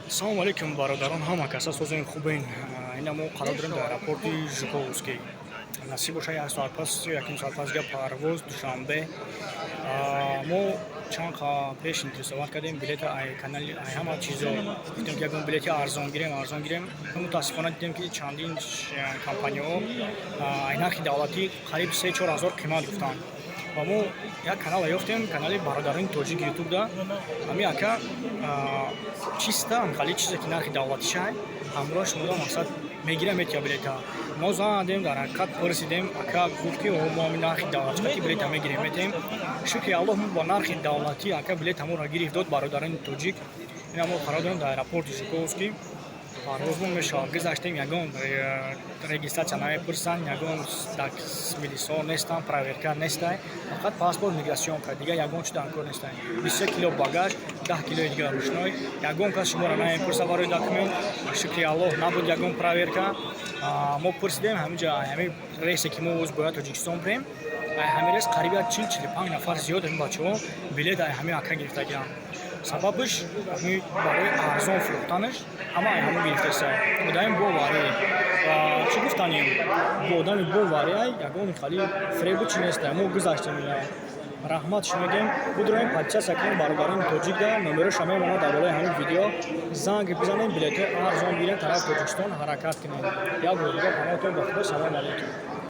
Салому алейкум, бародарон, ҳама каса созен, хубен? Ина мо қарор дорем дар аэропорти Жуковский. Насиб боша, як соат пас, якним соат пас га парвоз Душанбе. Мо чанд пеш интересовать кардем билета ай канали, ай ҳама чизо. Гуфтем, ки ягон билети арзон гирем, арзон гирем. Мутаассифона, дидем, ки чандин компанияҳо ай нархи давлатӣ қариб 3-4 ҳазор қимат гуфтанд. Ва мо як канала ёфтем, канали «Бародарони тоҷик» Ютубда. Ҳами ака чиста хали чизе, ки нархи давлатишай, ҳамроҳ шумода мақсад мегира, метия билета. Мо задем, дар ҳақиқат пурсидем, ака гуфт, ки мо ҳами нархи давлатӣ билета мегирем, метем. Шукри Аллоҳ, мо бо нархи давлатӣ ака билет ҳамонро гирифт, дод. Бародарони тоҷик, ина мо қарор дорем дар аэропорти Жуковский, парвозмон мешавад. Гузаштем, ягон регистрация намепурсанд, ягон милисо нестанд, проверка нестай, фақат паспорт, миграционка, дигар ягон чи дар кор нестай. 23 кило багаж, 10 килои дигар ручной, ягон кас шуморо намепурса барои документ. Шукри Аллоҳ, набуд ягон проверка. Мо пурсидем ҳаминҷа, ҳамин рейсе, ки мо оз бояд Тоҷикистон бирем, ҳамин рейс қариб як 40-45 нафар зиёд ҳамин бачаҳо билет ай ҳамин ака гирифтагианд. Сабабаш ҳамин барои арзон фурӯхтанаш ҳама ай ҳамон гирифтаста. Одами боварӣ ва чӣ гуфтанем, бо одами боварӣ ай ягон хали фребу чӣ неста. Мо гузаштем, раҳматш мегем. Будроем, подписаться кунем бародарони тоҷик, да номероша мемонад дар болои ҳамин видео, занг бизанем, билетҳои арзон бигирем, тарафи Тоҷикистон ҳаракат кунем. Як бор дигар паноҳтон ба Худо, салому алейкум.